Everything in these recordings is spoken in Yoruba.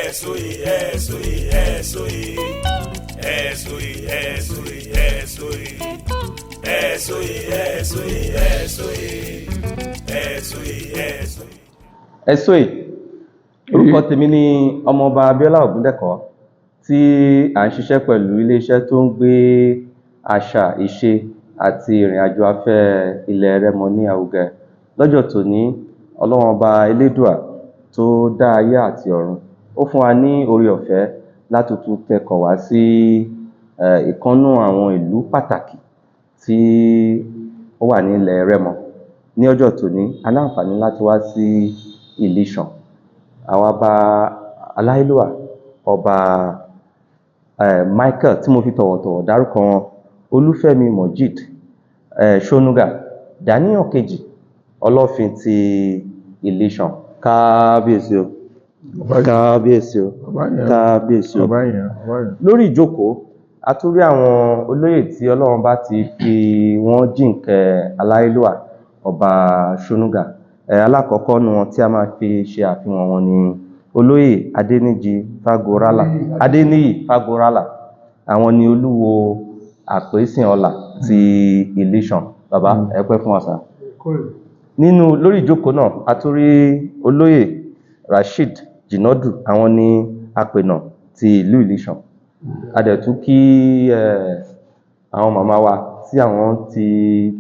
Ẹ̀sùn ẹ̀sùn ẹ̀sùn ẹ̀sùn ẹ̀sùn ẹ̀sùn ẹ̀sùn ẹ̀sùn ẹ̀sùn ẹ̀sùn ẹ̀sùn. Ẹ̀sùn yìí, orúkọ tèmi ni Ọmọọba Abíọ́lá Ògúndẹ̀kọ́, tí à ń ṣiṣẹ́ pẹ̀lú iléeṣẹ́ tó ń gbé àṣà, ìṣe àti ìrìn àjò afẹ́ ilẹ̀ Rẹ́mọ ní àrùgẹ. Lọ́jọ́ tòní, Ọlọ́run Ọba Elédùà tó dá ayé àti ọ̀run, ó fún wa ní oore ọ̀fẹ́ láti tún tẹkọ̀ wá sí ìkan nínú àwọn ìlú pàtàkì tí ó wà ní ilẹ̀ Rẹ́mọ. Ní ọjọ́ tòní, a ní àǹfààní láti wá sí Ìlíṣàn. A wá bá Aláyélúwà Ọba Michael, tí mo fi tọ̀wọ̀tọ̀wọ̀ dárúkọ wọn, Olúfẹ́mi Mojeed Ṣónúgà, Dàníyàn kejì, Ọlọ́fin ti Ìlíṣàn. Kábíyèsí o, kábíyèsí o, kábíyèsí o. Lórí ìjókòó, a tún rí àwọn olóyè tí Ọlọ́run bá ti fi wọ́n jíǹkẹ́ Aláyélúwà Ọba Ṣónúgà. Alákọ̀ọ́kọ́ nínú wọn tí a máa fi ṣe àfihàn wọn ni Olóyè Adéníjì Fágorálà, Adéníyì Fágorálà. Àwọn ni Olúwo Àpèsìn Ọlà ti Ìlíṣàn. Bàbá, ẹ pẹ́ fún wa sà. Nínú lórí ìjókòó náà, a tún rí Olóyè Rasheed Jinadu. Àwọn ni Apènà ti ìlú Ìlíṣàn. A dẹ̀ tún kí àwọn màmá wa tí àwọn ti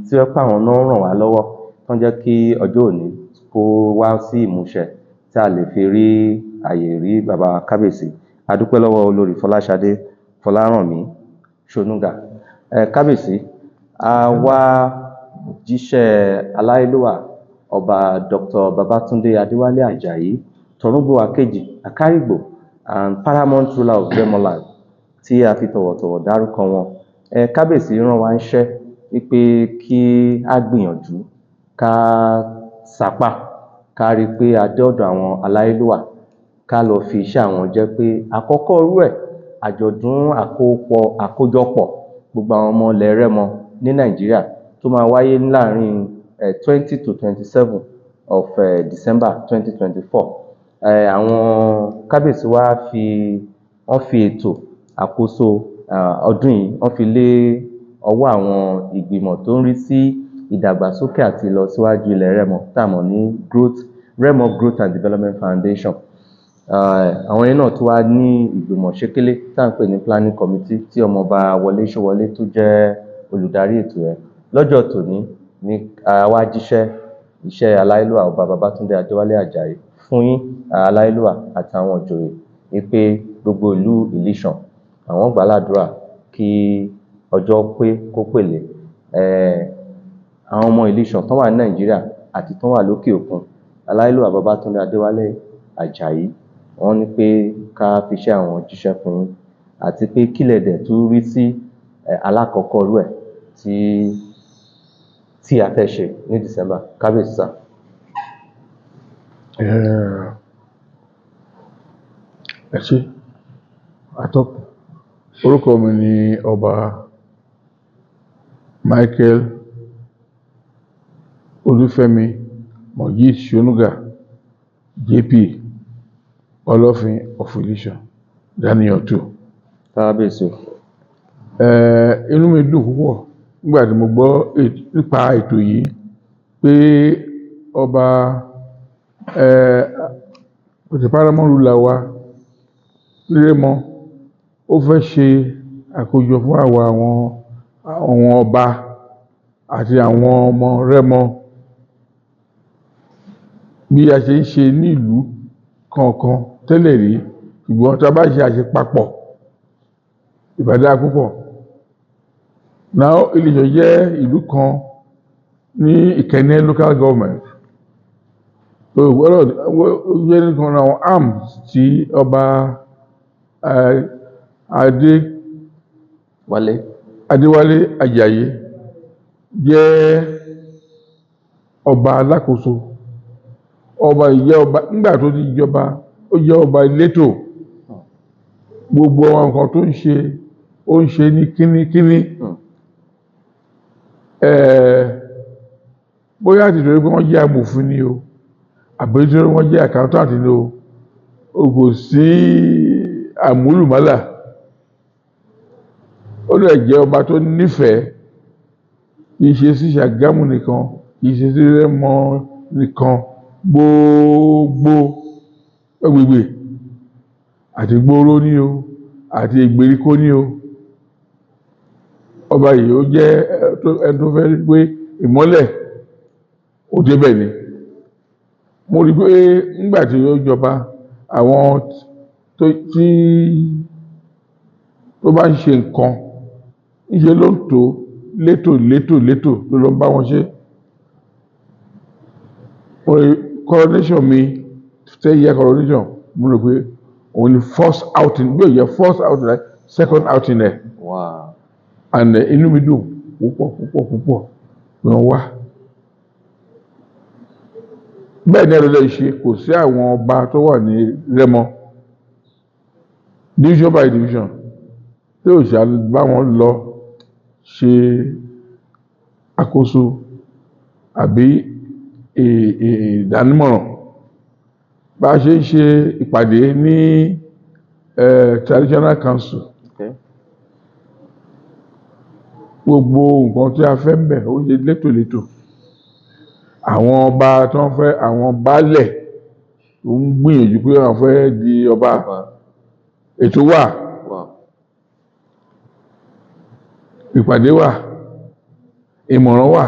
tí wọ́n pé àwọn náà ràn wá lọ́wọ́, tó ń jẹ́ kí ọjọ́ òní kó wá sí ìmúṣẹ, tí a lè fi rí àyè rí bàbá kábíyèsí. A dúpẹ́ lọ́wọ́ Olórí Fọláṣadé Fọlárànmí Ṣónúgà. Kábíyèsí, a wá jíṣẹ́ Aláyélúwà Ọba Dr. Babátúndé Adéwálé Àjàyí, Tọ̀rúngbòwà kejì, Àkárìgbò and paramount ruler of Remoland, tí a fi tọ̀wọ̀tọ̀wọ̀ dárúkọ wọn. Kábíyèsí rán wa níṣẹ́ wípé kí á gbìyànjú, ká sapá, ká rí i pé a dé ọ̀dọ̀ àwọn Aláyélúwà, ká lọ fi iṣẹ́ àwọn jẹ́ pé àkọ́kọ́ irú ẹ̀, àjọ̀dún àkópọ̀ àkójọpọ̀ gbogbo àwọn ọmọ ilẹ̀ Rẹ́mọ ní Nàìjíríà tó máa wáyé láàrin 20 to 27 of December 2024. Àwọn kábíyèsí wa fi wọ́n fi ètò àkóso ọdún yìí, wọ́n fi lé ọwọ́ àwọn ìgbìmọ̀ tó ń rí sí ìdàgbàsókè àti ìlọsíwájú ilẹ̀ Rẹ́mọ, tá a mọ̀ ní Growth Rẹ́mọ Growth and Development Foundation. Àwọn yẹn náà tún wá ní ìgbìmọ̀ ṣékélé tá à ń pè ní planning committee, tí Ọmọọba Wọlé Ṣówọlé tó jẹ́ olùdarí ètò yẹn. Lọ́jọ́ tòní ní a wá jíṣẹ́ iṣẹ́ Aláyélúwà Ọba Babátúndé Adéwálé Àjàyí fún yín, Aláyélúwà, àtàwọn ìjòyè, wípé gbogbo ìlú Ìlíṣàn, àwọn gbà á ládùúrà kí ọjọ́ pé kó pèlé. Àwọn ọmọ Ìlíṣàn tán wà ní Nàìjíríà àti tán wà lókè òkun, Aláyélúwà Babátúndé Adéwálé Àjàyí, wọ́n ní pé ká fiṣẹ́ àwọn jíṣẹ́ fún yín, àti pé kí lẹ dẹ̀ tún rí sí alákọ̀ọ́kọ́ irú ẹ̀ tí a fẹ́ ṣe ní December, kábíyèsí sà? Ẹ ṣé, atọ́kùn. Orúkọ mi ni Ọba Michael Olúfẹ́mi Mojeed Ṣónúgà, JP, Ọlọ́fin of Ìlíṣàn, Daniel II. Kábíyèsí o. Inú mi dùn púpọ̀ nígbà tí mo gbọ́ nípa ètò yìí pé ọba the paramount ruler wa ní Rẹ́mọ, ó fẹ́ ṣe àkójọ fún àwa àwọn ọba àti àwọn ọmọ Rẹ́mọ, bí a ṣe ń ṣe ní ìlú kọ̀ọ̀kan tẹ́lẹ̀ rí, ṣùgbọ́n tí a bá ṣe àṣepapọ̀, ìbá dáa púpọ̀. Now, Ilé-Ifẹ̀ jẹ́ ìlú kan ní Ìkẹ́nnẹ́ Local Government. Ó gbọ́dọ̀ ó jẹ́ nìkan àwọn arms tí Ọba Adé Wálé. Adéwálé Àjàyí jẹ́ ọba alákòóso. Ọba yìí jẹ́ ọba nígbà tó ti jọba, ó jẹ́ ọba elétò. Gbogbo àwọn nǹkan tó ń ṣe, ó ń ṣe ní kínníkínní. Bóyá tìtorí pé wọ́n jẹ́ amòfin ni o, àbí nítorí wọ́n jẹ́ accountant ni o. O kò sí àmúlùmálà. Ó dẹ̀ jẹ́ ọba tó nífẹ̀ẹ́, kì í ṣe sí Ṣàgámù nìkan, kì í ṣe sí Rẹ́mọ nìkan, gbogbo agbègbè àti gbòòrò ní o àti ìgbèríko ní o. Ọba yìí, ó jẹ́ ẹni tó fẹ́ rí pé ìmọ́lẹ̀ ó débẹ̀ ni. Mo rí i pé nígbà tí ó jọba, àwọn tó tí tó bá ń ṣe nǹkan, ńṣe ló ń tò létò létò létò tó lọ ń bá wọn ṣe. Mo rí coronation mi, 10-year coronation, mo rò pé òun ni first outing, bí ó jẹ́ first outing rẹ̀, second outing rẹ̀. And inú mi dùn púpọ̀ púpọ̀ púpọ̀ pé wọ́n wá. Bẹ́ẹ̀ ni ẹ̀rọ lè ṣe kò sí àwọn ọba tó wà ní Rẹ́mọ, division by division, tí ò ṣá bá wọn lọ ṣe àkóso àbí ìdánimọ̀ràn. Bá a ṣe ń ṣe ìpàdé ní traditional council, gbogbo nǹkan tí a fẹ́ ń bẹ̀, ó ṣe létòlétò. Àwọn ọba tó ń fẹ́, àwọn baálẹ̀ tó ń gbìyànjú pé àwọn fẹ́ di ọba, ètò wà, ìpàdé wà, ìmọ̀ràn wà,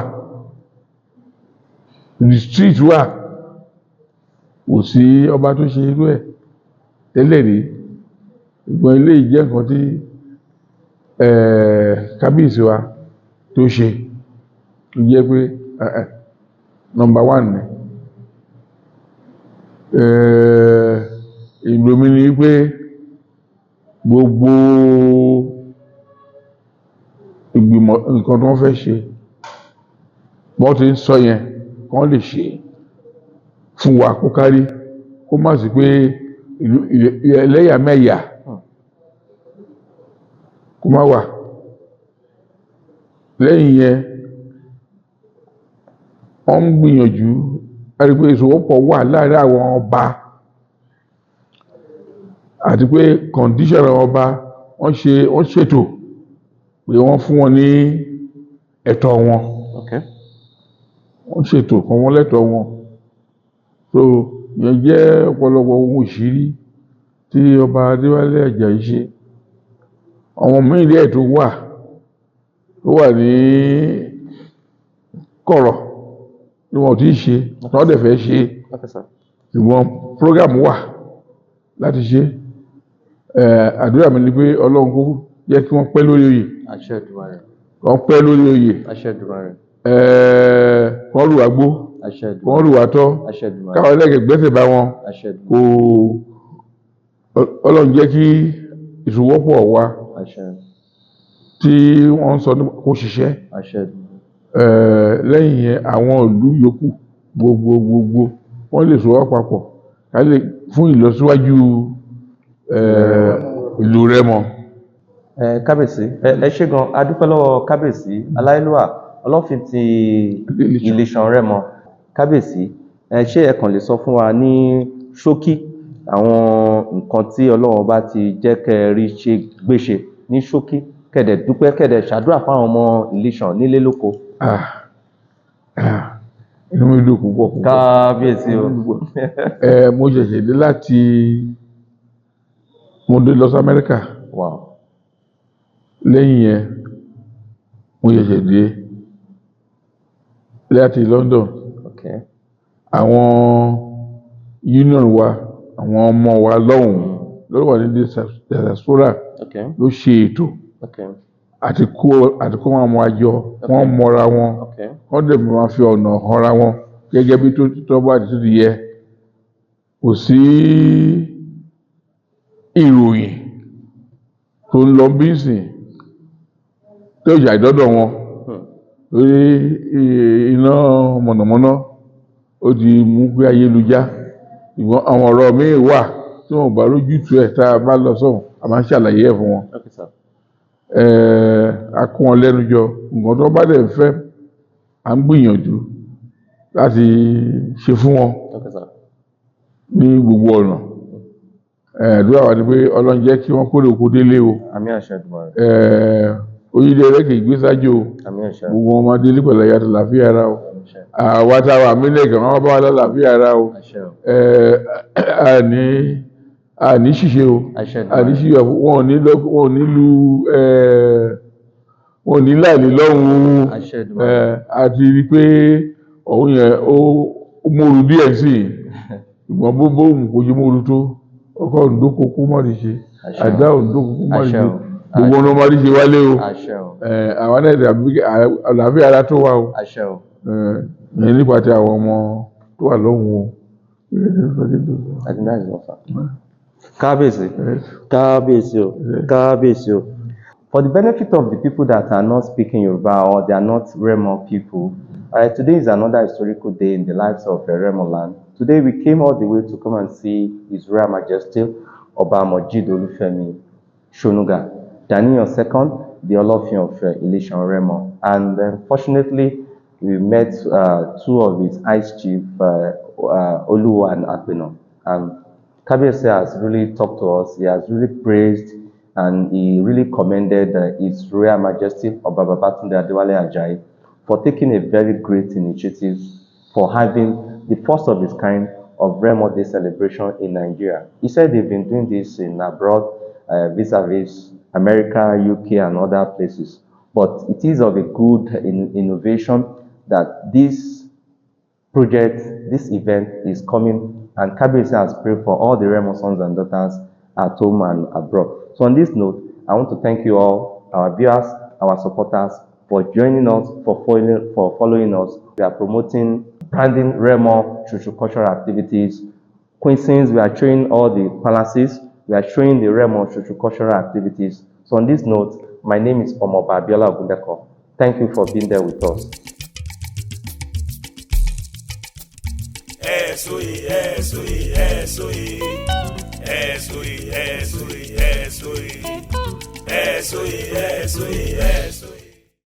retreat wà. Kò sí ọba tó ṣe irú ẹ̀ tẹ́lẹ̀ rí. Ìgbọ́n eléyìí jẹ́ nǹkan tí kábíyèsí wa tó ṣe, tó jẹ́ pé number one ni. Ìlú mi ni pé gbogbo ìgbìmọ̀ nǹkan tí wọ́n fẹ́ ṣe, bọ́n ti ń sọ yẹn, kán lè ṣe fún wa kó kárí, kó má sí pé ìlú ẹlẹ́yàmẹ̀yà kó má wà. Lẹ́yìn yẹn, wọ́n ń gbìyànjú láti pé ìsowọ́pọ̀ wà láàárín àwọn ọba àti pé condition àwọn ọba, wọ́n ṣe, wọ́n ṣètò pé wọ́n fún wọn ní ẹ̀tọ́ wọn. Wọ́n ṣètò kan wọ́n lẹ́tọ̀ọ́ wọn. So ìyẹn jẹ́ ọ̀pọ̀lọpọ̀ ohun ìṣírí tí ọba Adéwálé Àjàyí ṣe. Àwọn míì díẹ̀ tó wà ní kọ̀rọ̀ tí wọn ò tí ì ṣe, tí wọ́n dẹ̀ fẹ́ ṣe, Okay, sir. ṣùgbọ́n program wà láti ṣe. Àdúrà mi ni pé Ọlọ́run kó jẹ́ kí wọ́n pẹ́ lórí oyè. Àṣẹ Èdùmàrè. Kí wọ́n pẹ́ lórí oyè. Àṣẹ Èdùmàrè. Kán rù wá gbó, Àṣẹ Èdùmàrè. kán rù wá tọ́, Àṣẹ Èdùmàrè. káwọn ẹlẹ́gẹ̀ẹ́ gbẹ́sẹ̀ bá wọn. Àṣẹ Kó Èdùmàrè. Ọlọ́run jẹ́ kí ìṣòwòpọ̀ wa Àṣẹ. tí wọ́n ń sọ kó ṣiṣẹ́. Àṣẹ Èdùmàrè. Lẹ́yìn yẹn, àwọn ìlú yòókù gbogbo gbogbo, wọ́n lè sowọ́ papọ̀ ká lè fún ìlọsíwájú ìlú Rẹ́mọ. Ẹ kábíyèsí, ẹ ṣé gan. A dúpẹ́ lọ́wọ́ kábíyèsí aláyélúwà, Ọlọ́fin ti Ilé-Iṣàn. Iléṣàn Rẹ́mọ. Kábíyèsí, ẹ ṣé, ẹ kàn lè sọ fún wa ní ṣókí àwọn nǹkan tí Ọlọ́run bá ti jẹ́ kẹ́ ẹ rí ṣe gbéṣe ní ṣókí, kẹ́ dẹ̀ dúpẹ́, kẹ́ dẹ̀ ṣàdúrà fáwọn ọmọ Iléṣàn nílé lóko. Ah, ah, inú mi dùn púpọ̀ púpọ̀. Kábíyèsí o. Mo ṣẹ̀ṣẹ̀ dé láti, mo dé lọ sí Amẹ́ríkà. Lẹ́yìn yẹn, mo ṣẹ̀ṣẹ̀ dé láti London. Àwọn union wa, àwọn ọmọ wa lọ́hùn-ún ló wà ní diaspora ló ṣe ètò àti kó wọn ọmọ àjọ, wọ́n mọra wọn, wọ́n dẹ̀ máa fi ọ̀nà hanra wọn gẹ́gẹ́ bí tó tọ́ bá àti tó ti yẹ. Kò sí ìròyìn tó ń lọ bí sìn tó ìjà ìdọ́dọ̀ wọn lórí iná mọ̀nàmọ́ná, ó ti mú pé ayélujá. Ṣùgbọ́n àwọn ọ̀rọ̀ míì wà tí wọn ò bá rójútùú ẹ̀, tá a bá lọ sọ́hùn, a máa ń ṣàlàyé ẹ̀ fún wọn. Okay, sir. A kó wọn lẹ́nu jọ. Nǹkan tó bá dẹ̀ fẹ́, à ń gbìyànjú láti ṣe fún wọn Okay, sir. ní gbogbo ọ̀nà. Àdúrà wa ni pé Ọlọ́run jẹ́ kí wọ́n kórè oko délé o. Àmín, àṣẹ Èdùmàrè. Oyídẹrẹ́ kì í gbé sájò o. Àmín, àṣẹ. Gbogbo wọn máa délé pẹ̀lú ayọ̀ àti àlàáfíà ara o. Àṣẹ. Àwa tá a wà mílẹ̀ gan, wọn bá wà lálàáfíà ara o. Àṣẹ o. Àní ṣìṣe o. Àṣẹ Àní Èdùmàrè. ṣìṣe, wọn ò ní lọ, wọn ò ní lu, wọn ò ní láìní lọ́hùn-ún. Àṣẹ Èdùmàrè. A ti rí i pé òun yẹn ó móru díẹ̀ sí i, ṣùgbọ́n bó bóun kò ṣe móru tó, ọkọ̀ òǹdókò kó má rí ṣe. Àṣẹ. Àdá òǹdókò kó má rí Àṣẹ ṣe. o. Gbogbo ọ̀nà má rí ṣe wálé o. Àṣẹ o. Àwa náà dàbí àlàáfíà ara tó wà o. Àṣẹ o. Ìyẹn nípa ti àwọn ọmọ tó wà lọ́hùn o. I think that is all, sir. Kábíyèsí, kábíyèsí o, kábíyèsí o. For the benefit of the people that are not speaking Yoruba or they are not Remo people, today is another historical day in the lives of Remo land. Today we came all the way to come and see His Royal Majesty Oba Mojeed Olufemi Shonuga, Daniel II, the Olofin of Ilishan Remo. And fortunately, we met two of his high chief, Oluwo and Apeno. And Kabiyesi has really talked to us. He has really praised and he really commended His Royal Majesty Oba Babatunde Adewale Ajayi for taking a very great initiative for having the first of its kind of Remo Day celebration in Nigeria. He said they've been doing this in abroad, vis-a-vis America, UK, and other places. But it is of a good innovation that this project, this event is coming, and Kabiyesi has prayed for all the Remo sons and daughters at home and abroad. So on this note, I want to thank you all, our viewers, our supporters, for joining us, for following us. We are promoting branding Remo cultural activities. Queensons, we are showing all the palaces. We are showing the Remo cultural activities. So on this note, my name is Omoba Abiola Ogundeko. Thank you for being there with us. Ẹ̀sùn ẹ̀sùn ẹ̀sùn ẹ̀sùn ẹ̀sùn ẹ̀sùn ẹ̀sùn ẹ̀sùn ẹ̀sùn.